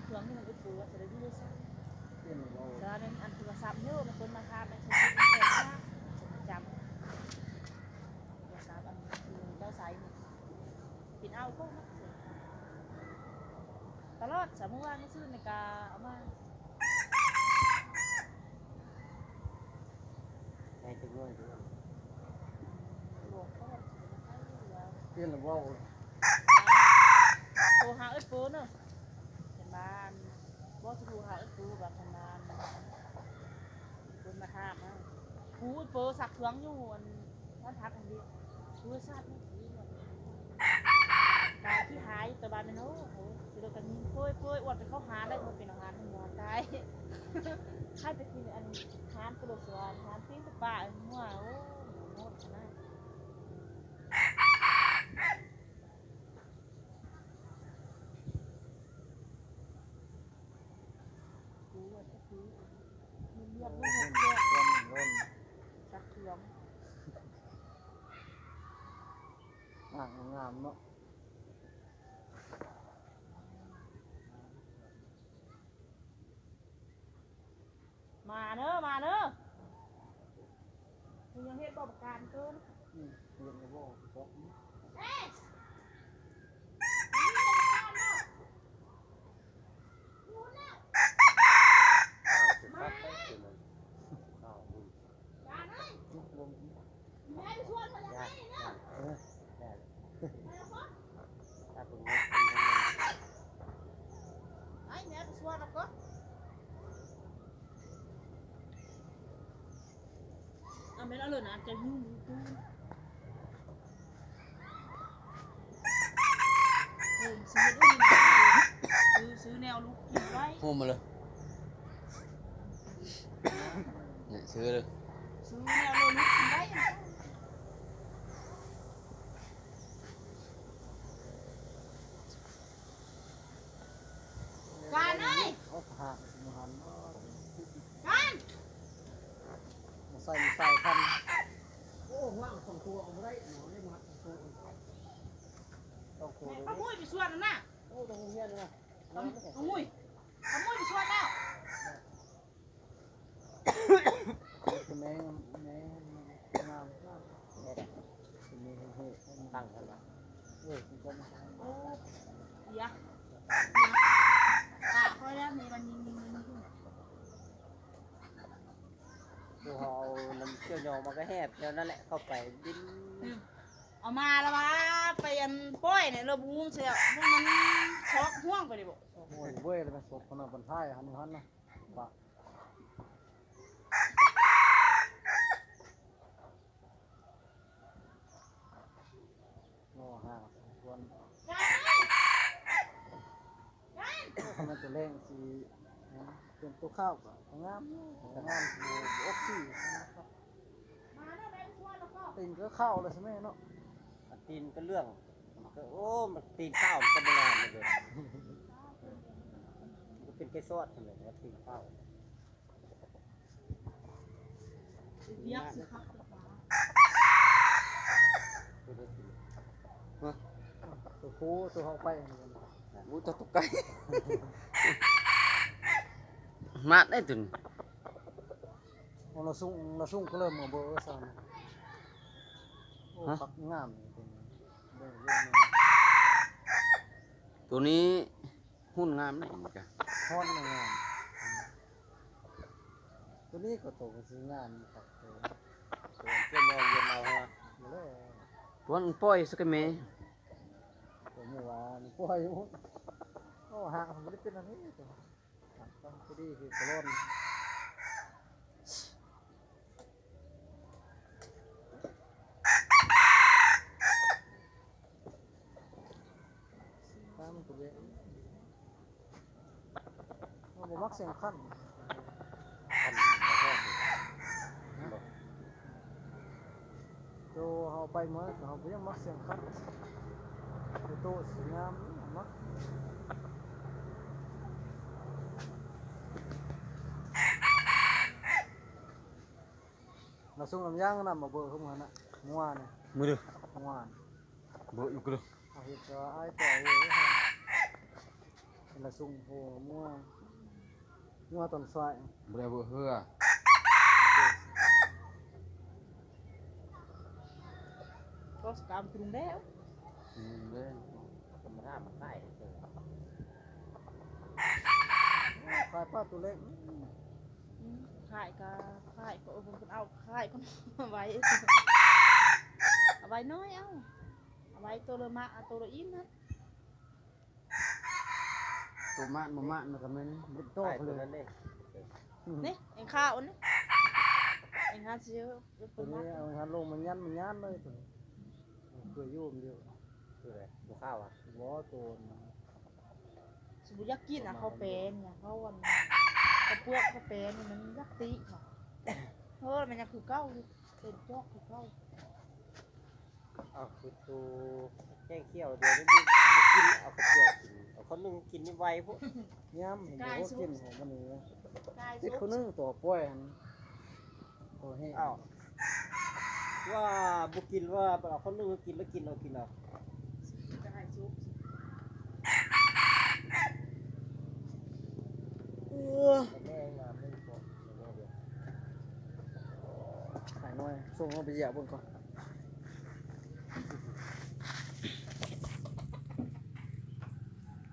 ຊ່ວງນີ້ມັນອຶດເປີດ ສະເດດຢູ່ໃນຊັ້ນ ເປັນບໍ່ ສະເດັດອັນໂທລະສັບເຍອະ ມັນຄົນມາຖາມໃນເຟສບຸກ ເພິ່ນມາຈຳ ໂທລະສັບອັນເຈົ້າໃຊ້ນີ້ ເປັນເອົາໂຄມາ ຕະຫຼອດ ສາມມື້ວ່າງຊື່ນີ້ກະເອົາມາ. ໄດ້ຈັກໜ່ວຍ ເປັນລະເວົ້າ ໂທຫາເອື້ອຍໂປເນາະ ເພິ່ນວ່າ ບໍ່ ໂທຫາເອື້ອຍໂປວ່າ ເພິ່ນວ່າ ມີຄົນມາຖາມເຮົາ ຜູ້ເອື້ອຍໂປຊັກເຄື່ອງຢູ່ອັນ ບ້ານພັກອັນນີ້ ໂທລະສັບນີ້ ຕາຍຂີ້ຫາຍ ແຕ່ວ່າແມ່ນ ໂອ້ໂຫ ຊິລົດກັນຍິງ ໂປ້ຍໆ ອວດໄປເຂົ້າຮ້ານໄດ້ ບໍ່ເປັນອາຫານໃຫ້ໝໍຕາຍ ໃຫ້ໄປກິນອັນ ຮ້ານກະໂດດສະຫວານ ຮ້ານປີ້ງປາ ອັນຫົວ ໂອ້ ໂຫດຂະໜາດ. ງາມເນາະ ມາເດີ ມາເດີ ຍັງເຮັດບໍ່ປະການເກີນ ອືມ ເຮັດແລ້ວບໍ່ ເອີ ອາ ແມ່ນເອົາເລີຍນະ ຈະຫຸ່ງຢູ່ຕູ້ ເອີ ຊິເຮັດອຸ້ນ ຊື້ ຊື້ແນວລຸກກິນໄວ້ ໂຮມມາເລີຍ ນີ້ ຊື້ເລີຍ ຊື້ແນວລຸກກິນໄວ້. ການເອີຍ ໂອ້ ພະ ການ ມາໃສ່ ມາໃສ່ພັນ ໂອ້ ວາງສອງຕົວເອົາບໍ່ໄດ້ ໝໍໄດ້ມັດສອງຕົວ ສອງຕົວ ແມ່ ເລີຍ ຂະໂມຍໄປສວນນັ້ນນະ ໂອ້ ໂຮງຮຽນນະ ຂະ ຂະໂມຍ ຂະໂມຍໄປສວນແລ້ວ. ແມ່ ແມ່ງາມ ແມ່ ຕັ້ງກັນວ່າ ເອີ ໂອ້ ເດຍ ຕາຂ້ອຍແລ້ວ ມີມັນຍິງ ຍິງ ຍິງ ຍິງ ພວກເຮົາເອົານຳກ່ຽວຫຍ້ອງມາກະແຫບແຖວນັ້ນແຫຼະ ເຂົ້າໄປບິນ ອືມ ເອົາມາແລ້ວວ່າໄປອັນປ່ອຍນີ້ ລະບູມເສຍ ພວກມັນຊອກຫ່ວງໄປເດບໍ່ ໂອ້ຍ ເວີ້ຍ ລະແມ່ນສົບພະນະ ບັນທ້າຍຫັ້ນຢູ່ຫັ້ນນະ. ປະ ລໍຫາຄວນ ໂອ້ ຄັນແມ່ນໂຕແລງຊິເປັນໂຕຂາວກະງາມ ກະງາມ ບໍ່ອອກສີ ຕີນກະຂາວແລ້ວຊິແມ່ເນາະ ຕີນກະເຫຼືອງ ກະ ໂອ້ ມັນຕີນຂາວມັນກະບໍ່ງາມເລີຍ ມັນກະເປັນໄກ່ຊອດຊັ້ນແຫຼະ ຕີນຂາວ. ໂຕໂຄ ໂຕເຮົາໄປ ໂອ້ ຕົວ ຕົວໄກ່ ມາດໄດ້ຕົວນີ້ ໂອ້ ລະຊຸງ ລະຊຸງກະເລີ່ມມາເບິ່ງວ່າຊັ້ນ ໂອ້ ຄັກງາມ ໂຕນີ້ ຫຸ່ນງາມເດ້ ນີ້ກະ ຮ້ອນງາມ ໂຕນີ້ກະໂຕກະຊິງາມຄັກ ໂຕ ໂຕເຈົ້າມອງເຢັນເອົາ ບໍ່ແລ້ວ ໂຕນັ້ນປ່ອຍຊະກະແມ່ ໂຕໝູ່ວ່າປ່ອຍ ໂອ້ ຫາກມັນບໍ່ໄດ້ເປັນອັນນີ້ ຫາກຕ້ອງພໍດີຄືກະຫຼອນ. ເຮົາບໍ່ມັກສຽງຄັນ ຄັນບໍ່ຊອບ ໂຕເຮົາໄປເໝິດ ເຮົາບໍ່ຍັງມັກສຽງຄັນ ໂຕສວຍງາມມັກ. ລະຊຸງລຳຍາງນຳມາເບິ່ງເຮົາມື້ຫັ້ນນະ ມື້ວານນີ້ ມື້ເດີ ມື້ວານ ເບິ່ງຢູ່ກະເດີ ເຮົາເຮັດກະອາຍແຕ່ເອີຍ ເຮົາ ລະຊຸງໂພງົວ ງົວຕອນສາຍ ບໍ່ໄດ້ເບິ່ງເຮືອ ກໍສະກາມກະລຸງແລ້ວ ອືມ ເດ້ ທຳມະດາມາຂາຍ ຂາຍປາໂຕເລັກ ອືມ ຂາຍກະຂາຍ ເພິ່ນເອົາຂາຍ ເພິ່ນເອົາໄວ້ ເອົາໄວ້ໜ້ອຍ ເອົາ ເອົາໄວ້ໂຕລະມະ ເອົາໂຕລະອີ່ມນະ. ໂຕມານບໍ່ມານມັນກໍແມ່ນເປັນໂຕເລີຍ ນີ້ເອງຂາວນີ້ ເອງຫາຊິເອົາ ໂຕນີ້ເອົາຫາລົງມາຍັນມາຍານເລີຍ ໂຕນີ້ເພື່ອຢູ່ດຽວ ໂຕໃດ ບໍ່ຂາວອະ ບໍ່ ໂຕ ຊິບໍ່ຢາກກິນອະ ເຂົ້າແປງຫຍັງ ເຂົ້າອັນ ເຂົ້າເປືອກ ເຂົ້າແປງນີ້ມັນຢາກຕິຫະ ເອີ ມັນຍັງຄືເກົ່າຢູ່ ເຕັມຈອກຄືເກົ່າ. ເອົາຄືໂຕແກງຂຽວດຽວນີ້ບໍ່ກິນ ເອົາເຂົ້າເປືອກກິນ ເອົາເຂົ້າໜຶ້ງກິນນີ້ໄວໂພດ ຍາມເຫັນບໍ່ກິນຂອງມັນນີ້ ຕິດເຂົ້າໜຶ້ງຕົວປ່ອຍຫັ້ນ ຕົວແຫ້ງ ເອົ້າ ວ່າບໍ່ກິນ ວ່າເອົາເຂົ້າໜຶ້ງກິນ ແລ້ວກິນເອົາ ກິນເອົາ ໂອ້ ແມ່ງາມເລີຍ ຂາຍໜ້ອຍ ສົ່ງເຮົາໄປຢຽບເບິ່ງກ່ອນ.